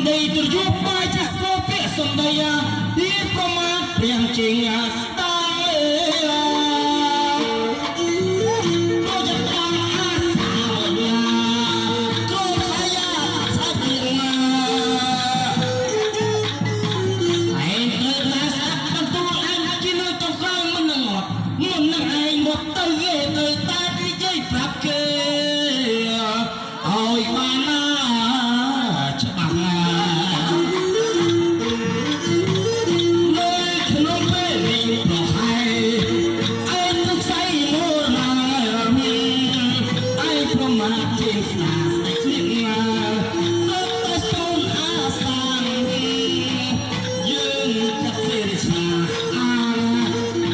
ដីទយុបាយជាស្គាល់ពាក្យសំដីទីប្រមាថព្រៀងជាងស្ដាយ ដូចតាមអាសាមកយ៉ាក្រុមអាយ៉ាសាច់ណា ឯងត្រូវណាស្ដាប់បន្ទូលអញជានៅចុងក្រោយ មិននឹងងាប់មុននឹងឯងមកទៅ គេត្រូវតែនិយាយប្រាប់គេឲ្យបានណាច្បាស់ណា នៅក្នុងពេលនេះប្រហែលឯងទុកសៃមរណា ឯងប្រមាថជាស្នាស្ដេចនេះណា ទៅតែសូនអាសានយើងចាត់សេរីស្នាអា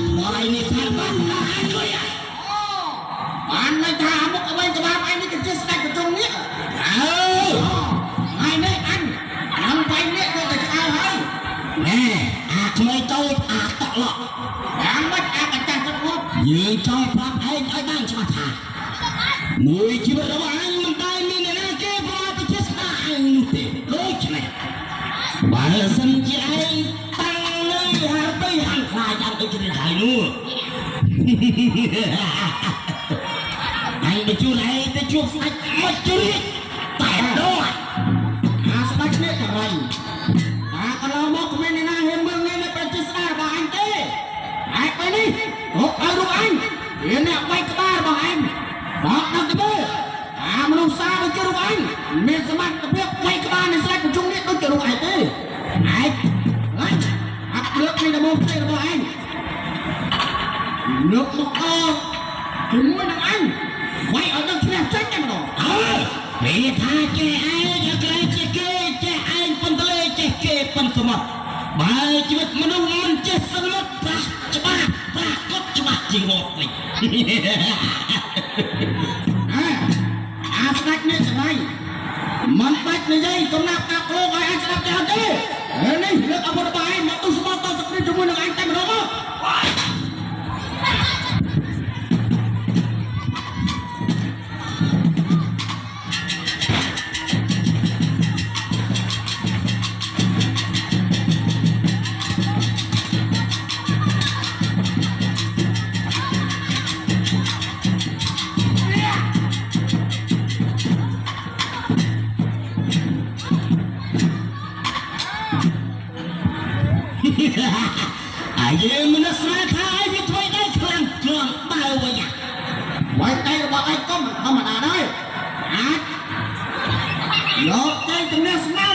ថ្វាយនេះថាបានណា ជួយ បានន័យថាអាមុខអ្វីក្បាលឯងនេះគឺជាស្ដេចកញ្ចុងនេះ អើ ថ្ងៃនេះអញនឹងវាយនេះទៅតែឆ្អើហើយ ណែ អាក្មេងតូចអាតក់លក់ យ៉ាងម៉េចអាកញ្ចាស់ទឹកងាប់ យើងចង់ប្រាប់ឯងឲ្យបានច្បាស់ថា មួយជីវិតរបស់អញមិនដែលមានអ្នកណាគេប្រមាថទៅជាស្ដាអញនោះទេ។ ដូច្នេះបើសិនជាឯងតាំងនៅហាទៅហាន់ខ្លាចយ៉ាងដូចនេះហើយនោះ អញបញ្ជូនឯងទៅជួបស្ដេចមច្ចុរាជតែម្ដង អាស្ដេចនេះចរៃអាកន្លងមកគ្មានអ្នកណាហ៊ានមើលងាយនៅប្រជាស្ដាររបស់អញទេ ឯពេលនេះរកឲ្យរូបអញវាអ្នកបែកក្បាលរបស់អញ បងដឹងទៅមើល អាមនុស្សសាដូចជារូបអញមានសមត្ថភាពបែកក្បាលនៃស្ដេចប្រជុំនេះដូចជារូបឯងទេ ឯងអាប់លើកនេះដំបូងផ្ទៃរបស់អញលើកមកអជាមួយនឹងអញវាយឲ្យដល់ឈ្នះចាញ់តែម្ដង អើវាថាចេះឯងឲ្យក្រែងចេះគេ ចេះឯងប៉ុនតលេចេះគេប៉ុនសមុទ្រ បើជីវិតមនុស្សមិនចេះសន្មត់ប្រាស់ច្បាស់ប្រាកដច្បាស់ជាងរត់នេះ អាអាស្ដេចនេះស្រ័យមិនបាច់និយាយកំណាប់កាក់លោកឲ្យអញស្ដាប់ច្រើនទេ នេះលើកអាវុធរបស់ឯងមកទុះស្មោះតសក្តិជាមួយនឹងអញតែម្ដងមក អាយើងមិនស្មានថាឯងវាធ្វើได้ខ្លាំងគ្រាន់បើវិញ វាយដៃរបស់ឯងក៏មិនធម្មតាដែរ អាចយកใจជំនះស្មាន